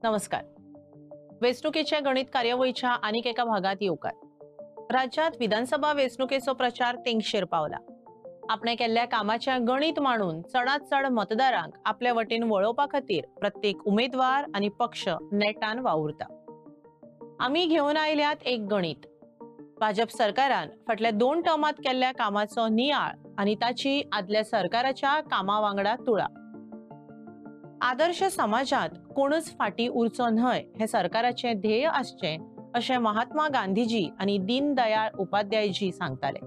नमस्कार. वेंचणुकेच्या गणित कार्यावळीच्या आनीक एका भागात येवकार. राज्यात विधानसभा वेंचणुकेचो प्रचार तेंगशेर पावला. आपणे केल्ल्या कामाच्या गणित मांडून चडात चड मतदारांक आपल्या वटेन वळोवपा खातीर प्रत्येक उमेदवार आनी पक्ष नेटान वावुरता. आमी घेवन आयल्यात एक गणित. भाजप सरकारान फाटल्या 2 टर्मात केल्ल्या कामाचो नियाळ आनी ताची आदल्या सरकाराच्या कामा वांगडा तुळा. आदर्श समाजात कोणच फाटी उरचो न्हय हे सरकाराचे ध्येय आसचें अशें महात्मा गांधीजी आनी दीनदयाळ उपाध्यायजी सांगताले.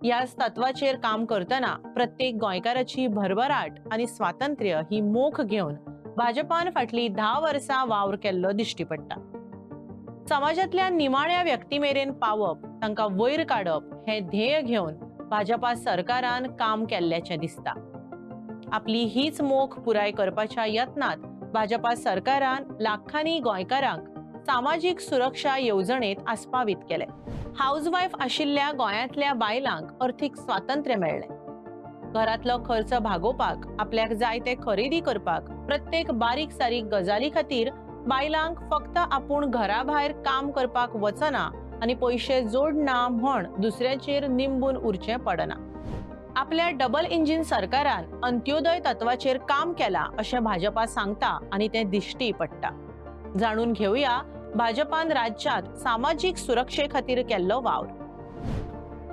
ह्याच तत्वाचेर काम करतना प्रत्येक गोंयकाराची भरभराट आनी स्वातंत्र्य ही मोख घेवन भाजपान फाटली 10 वर्सां वावर केल्लो दिश्टी पडटा. समाजांतल्या निमाण्या व्यक्ती मेरेन पावप, तांकां वयर काडप हे ध्येय घेवन भाजपा सरकारान काम केल्ल्याचें दिसता. आपली हीच मोख पुराय करपाच्या यत्नात भाजपा सरकारान लाखांनी गोंयकारांक सामाजीक सुरक्षा येवजणेत आस्पावीत केले. हाऊसवाईफ आशिल्ल्या गोंयांतल्या बायलांक अर्थीक स्वातंत्र्य मेळ्ळें. घरांतलो खर्च भागोवपाक, आपल्याक जाय ते खरेदी करपाक, प्रत्येक बारीक सारीक गजाली खातीर बायलांक फक्त आपूण घरा भायर काम करपाक वचना आनी पयशे जोडना म्हण दुसऱ्याचेर निंबून उरचें पडना. आपल्या डबल इंजिन सरकारान अंत्योदय तत्वाचेर काम केला अशें भाजपा सांगता आनी तें दिश्टी पडटा. जाणून घेवया भाजपान राज्यात सामाजीक सुरक्षे खातीर केल्लो वावर.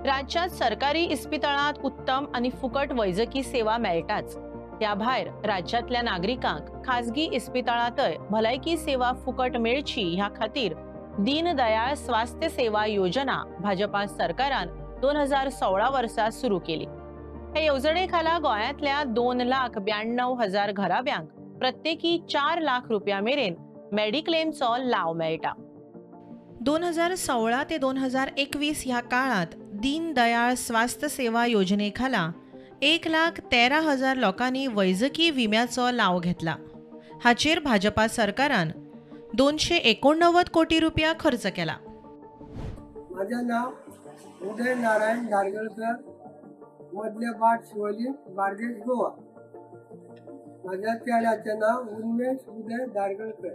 राज्यात सरकारी इस्पितळांत उत्तम आनी फुकट वैजकी सेवा मेळटाच. त्या भायर राज्यातल्या नागरिकांक खाजगी इस्पितळांतय भलायकी सेवा फुकट मेळची ह्या खातीर दीनदयाळ स्वास्थ्य सेवा योजना भाजपा सरकारान 2016 वर्सा सुरू केली. हे येवजणे खाला गोंयांतल्या 2,92,000 घराब्यांक प्रत्येकी 4 लाख रुपया मेरेन मेडिक्लेमचो लाव मेळटा. 2016 ते 2021 ह्या काळात दीनदयाळ स्वास्थ्य सेवा योजने खाला 1,13,000 लोकांनी वैजकी विम्याचो लाव घेतला. हाचेर भाजपा सरकारान 289 कोटी रुपया खर्च केला. माझं नाव उदय नारायण धारगळकर, मधले बाट शिवली, बार्देश, गोवा. माझ्या चेड्याचें नाव उन्मेश उदय धारगळकर.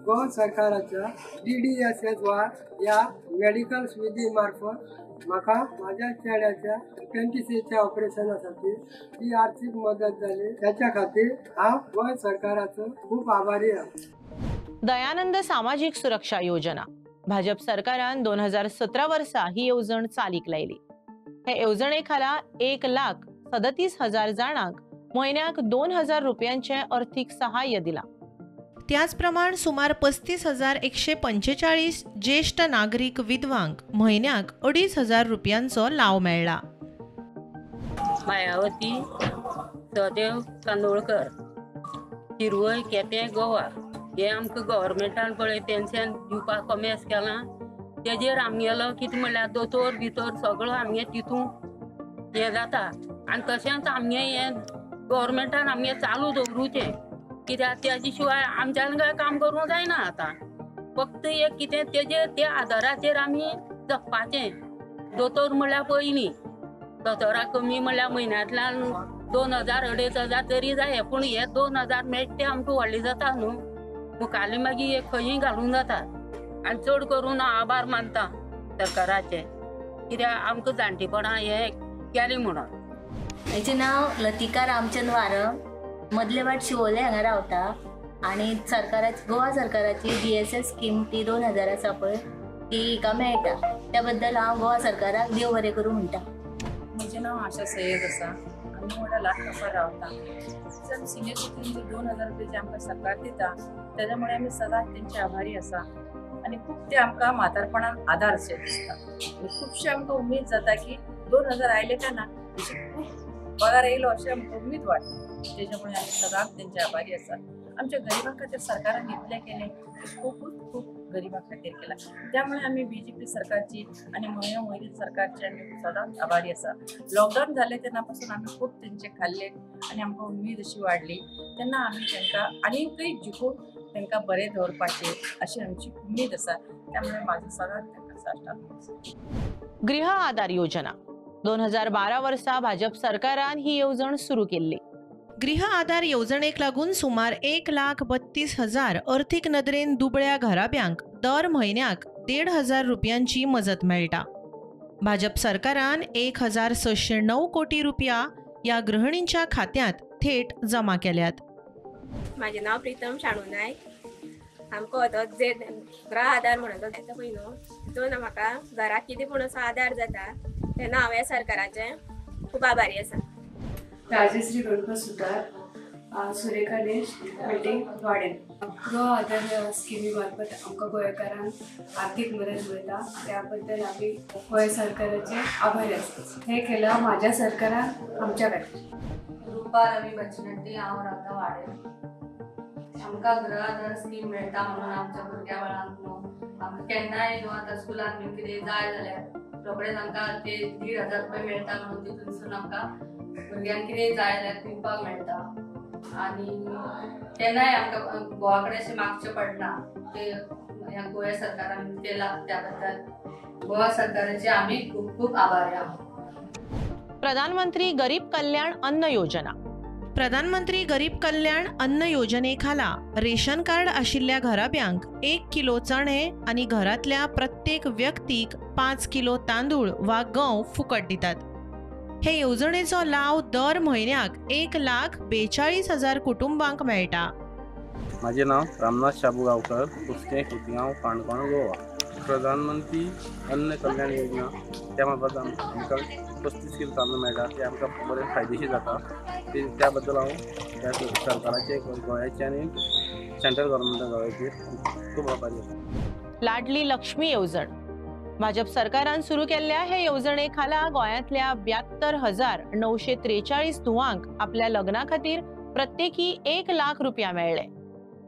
गोवा सरकाराच्या DDSSY ह्या मेडिकल सुविधे मार्फत म्हाका माझ्या चेड्याच्या अपेंडिसीच्या ऑपरेशनासाठी जी आर्थिक मदत जाली त्याच्या खातीर हांव गोंय सरकाराचो खूब आभारी आसा. दयानंद सामाजीक सुरक्षा योजना भाजप सरकारान 2017 वर्सा ही येवजण चालीक लायली. हे येवजणे खाला 1,37,000 जाणांक म्हयन्याक 2,000 रुपयांचे अर्थीक सहाय्य दिला. त्याच प्रमाण सुमार 35,145 ज्येष्ठ नागरीक विधवांक म्हयन्याक 2,500 रुपयांचो लाव मेळ्ळा. मायावती सदेव कांदोळकर, शिरवय, केपें, गोवा. हे आमकां गव्हर्मेंटान पळय पेन्शन दिवपाक कॉमेस केलां. तेजेर आमगेलो कितें म्हणल्यार दोतोर बितोर सगळो आमगे तितून हें जाता. आनी तशेंच आमगे हें गव्हर्मेंटान आमगे चालू दवरूचें, कित्याक तेजे शिवाय आमच्यान काय काम करूंक जायना. आतां फक्त एक कितें तेजेर त्या आदाराचेर आमी जगपाचें. दोतोर म्हणल्यार पयलीं दोतोराक कमी म्हणल्यार म्हयन्यांतल्यान 2,000 2,500 तरी जाय, पूण हे 2,000 मेळटा ते आमकां व्हडलें जाता न्हू. मुखाल्ले मागीर खंयूय घालूंक जाता. आनी चड करून हांव आभार मानता सरकाराचे, कित्याक आमकां जाणटेपणां हें केलें म्हणून. म्हजें नांव लतिका रामचंद वारंग, मदले वाट शिवोले हांगा रावता. आनी सरकाराची, गोवा सरकाराची DSS scheme ती 2,000 आसा पळय, ती हिका मेळटा. त्या बद्दल हांव गोवा सरकाराक देव बरें करूं म्हणटा. म्हजें नांव आशा सय्यद आसा आनी व्हडा लाख रावता. सिनियर सिटीजन जे 2,000 रुपये जे आमकां सरकार दिता तेज्या मुळे आमी सदांच तेंचे आभारी आसा. आनी खूब ते आमकां म्हातारपणान आदार अशें दिसता. आनी खुबशे आमकां उमेद जाता की 2,000 आयले काय ना खूब पगार येयलो अशें आमकां उमेद वाडटा. तेज्या मुळे आमी सदांच तेंचे आभारी आसा. आमच्या गरिबां खातीर सरकारान इतलें केलें, खूबच खूब गरिबां खातीर केलां. त्यामुळे आमी BJP सरकारची आनी मोदी सरकारची आमी सदांच आभारी आसा. लॉकडावन जालें तेन्ना पासून आमी खूब तेंचे खाल्ले आनी आमकां उमेद अशी वाडली. तेन्ना आमी तांकां आनीकय जिखून तांकां बरें दवरपाचें अशी आमची उमेद आसा. त्यामुळे म्हाजो सदांच तांकां साश्टांग. गृह आधार योजना 2012 वर्सा भाजप सरकारान ही येवजण सुरू केल्ली. गृह आधार येवजणेक लागून सुमार 1,32,000 अर्थीक नदरेन दुबळ्या घराब्यांक दर म्हयन्याक 1,500 रुपयांची मजत मेळटा. भाजप सरकारान 1,609 कोटी रुपया ह्या गृहिणींच्या खात्यांत थेट जमा केल्यात. माझे नाव प्रीतम शाणू नायक. आमकां हो जे गृह आधार म्हणून येता पळय न्हू, तितून म्हाका घराक कितें पूण असो आधार जाता तेन्ना हांव ह्या सरकाराचें खूब आभारी आसा. राजश्री गणपत सुतार, सुरेखा देश बिल्डींग वाडेन. गृह आधार स्किमी मार्फत आमकां गोंयकारांक आर्थीक मदत मेळटा, त्या बद्दल आमी गोंय सरकाराचे आभारी आसा. हें केलां म्हाज्या सरकारान आमच्या खातीर. रुपा रवी बचनट्टी, हांव रावता वाडेन. आमकां गृह आधार स्कीम मेळटा म्हणून आमच्या भुरग्या बाळांक न्हू आमकां केन्नाय न्हू आतां स्कुलान बीन कितें जाय जाल्यार रोखडेच आमकां ते 1,500 रुपया मेळटा म्हणून तितूनसून आमकां भुरग्यांक कितें जाय जाल्यार दिवपाक मेळटा. आनी केन्नाय आमकां घोवा कडेन अशें मागचें पडना. ते ह्या गोंय सरकारान केलां त्या बद्दल गोवा सरकाराचे आमी खूब खूब आभारी आहात. प्रधानमंत्री गरीब कल्याण अन्न योजना. प्रधानमंत्री गरीब कल्याण अन्न योजने खाला रेशन कार्ड आशिल्ल्या घराब्यांक 1 किलो चणे आनी घरांतल्या प्रत्येक व्यक्तीक 5 किलो तांदूळ वा गंव फुकट दितात. हे येवजणेचो लाव दर म्हयन्याक 1,42,000 कुटुंबांक मेळटा. माझे नाव रामनाथ शाबू गावकर, कुस्कें खोतिगांव, काणकोण, गोवा. प्रधानमंत्री अन्न कल्याण योजना त्या मार्फत आमकां 35 किलो तांदूळ मेळटा, ते आमकां बरें फायदेशीर जाता. त्या बद्दल हांव ह्या सरकाराचे, गोंयाचे आनी सेंट्रल गव्हर्मेंटा गोंयाचे खूब आभारी आसा. लाडली लक्ष्मी येवजण. भाजप सरकारान सुरू केल्ल्या हे येवजणे खाला गोंयांतल्या 72,943 धुवांक आपल्या लग्ना खातीर प्रत्येकी 1 लाख रुपया मेळ्ळे.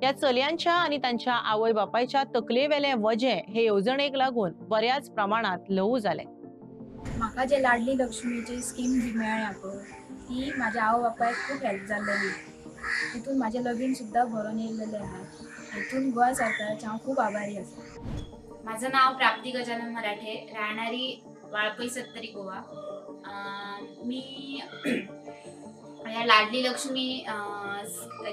ह्या चलयांच्या आनी तांच्या आवय बापायच्या तकलेवेले वजें हे येवजणेक लागून बऱ्याच प्रमाणात ल्हवू जालें. म्हाका जे लाडली लक्ष्मीची स्कीम जी मेळ्ळ्या पळय ती म्हाज्या आवय बापायक खूब हेल्प जाल्लेली. तितून म्हाजें लगीन सुद्दां भरून येयलेलें आहा. हितून गोंय सरकाराचें हांव खूब आभारी आसा. माझं नाव प्राप्ती गजानन मराठे, राहणारी वाळपई सत्तरी, गोवा. मी या लाडली लक्ष्मी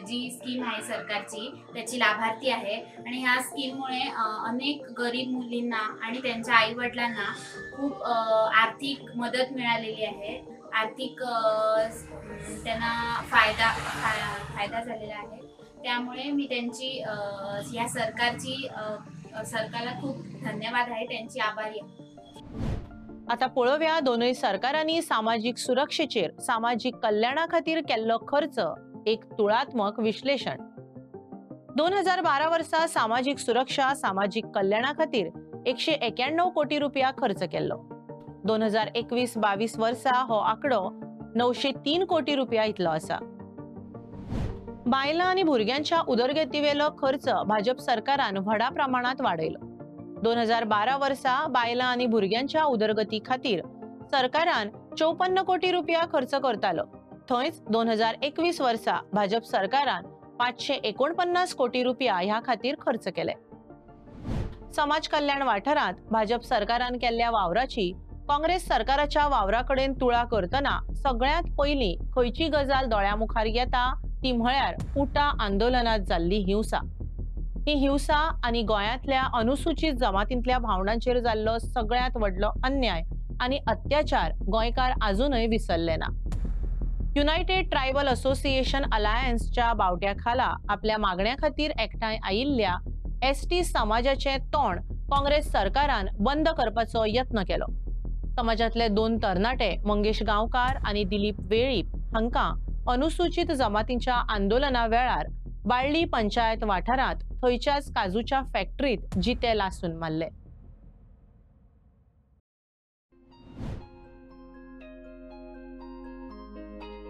जी स्कीम आहे सरकारची त्याची लाभार्थी आहे आणि ह्या स्कीममुळे अनेक गरीब मुलींना आणि त्यांच्या आईवडिलांना खूप आर्थिक मदत मिळालेली आहे. आर्थिक त्यांना फायदा फायदा झालेला आहे. त्यामुळे मी त्यांची या सरकारची सरकारला खूप धन्यवाद आहे, त्यांची आभारी आहे. आता पळोवया दोनूय सरकारांनी सामाजीक सुरक्षेचेर, सामाजीक कल्याणा खातीर केल्लो खर्च एक तुळात्मक विश्लेषण. 2012 वर्सा सामाजीक सुरक्षा, सामाजीक कल्याणा खातीर 191 कोटी रुपया खर्च केल्लो. 2021-22 वर्सा हो आंकडो 903 कोटी रुपया इतलो आसा. बायलां आनी भुरग्यांच्या उदरगतीवेलो खर्च भाजप सरकारान व्हडा प्रमाणात वाडयलो. 2012 वर्सा बायलां आनी भुरग्यांच्या उदरगती खातीर सरकारान 54 कोटी रुपया खर्च करतालो. थंयच 2021 वर्सा भाजप सरकारान 549 कोटी रुपया ह्या खातीर खर्च केले. समाज कल्याण वाठारांत भाजप सरकारान केल्ल्या वावराची काँग्रेस सरकाराच्या वावरा कडेन तुळा करतना सगळ्यांत पयलीं खंयची गजाल दोळ्या मुखार येता ती म्हळ्यार उटा आंदोलनात जाल्ली हिंसा. ही हिंसा आनी गोंयांतल्या अनुसूचित जमातींतल्या भावंडांचेर जाल्लो सगळ्यांत व्हडलो अन्याय आनी अत्याचार गोंयकार आजूनय विसरले ना. युनायटेड ट्रायबल असोसिएशन अलायन्सच्या बावट्या खाला आपल्या मागण्या खातीर एकठांय आयिल्ल्या एसटी समाजाचें तोंड काँग्रेस सरकारान बंद करपाचो यत्न केलो. समाजांतले 2 तरणाटे मंगेश गांवकार आनी दिलीप वेळीप हांकां अनुसूचित जमातींच्या आंदोलना वेळार बाळ्ळी पंचायत वाठारांत थंयच्याच काजूच्या फॅक्टरीत जिते लासून मारले.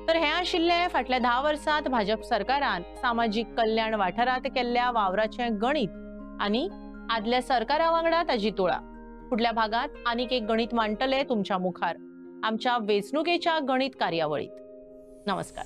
तर हे आशिल्लें फाटल्या 10 वर्सांत भाजप सरकारान सामाजीक कल्याण वाठारांत केल्ल्या वावराचें गणीत आनी आदल्या सरकारा वांगडा ताजी तुळा. फुडल्या भागांत आनीक एक गणीत मांडटले तुमच्या मुखार आमच्या वेंचणुकेच्या गणीत कार्यावळीत. नमस्कार.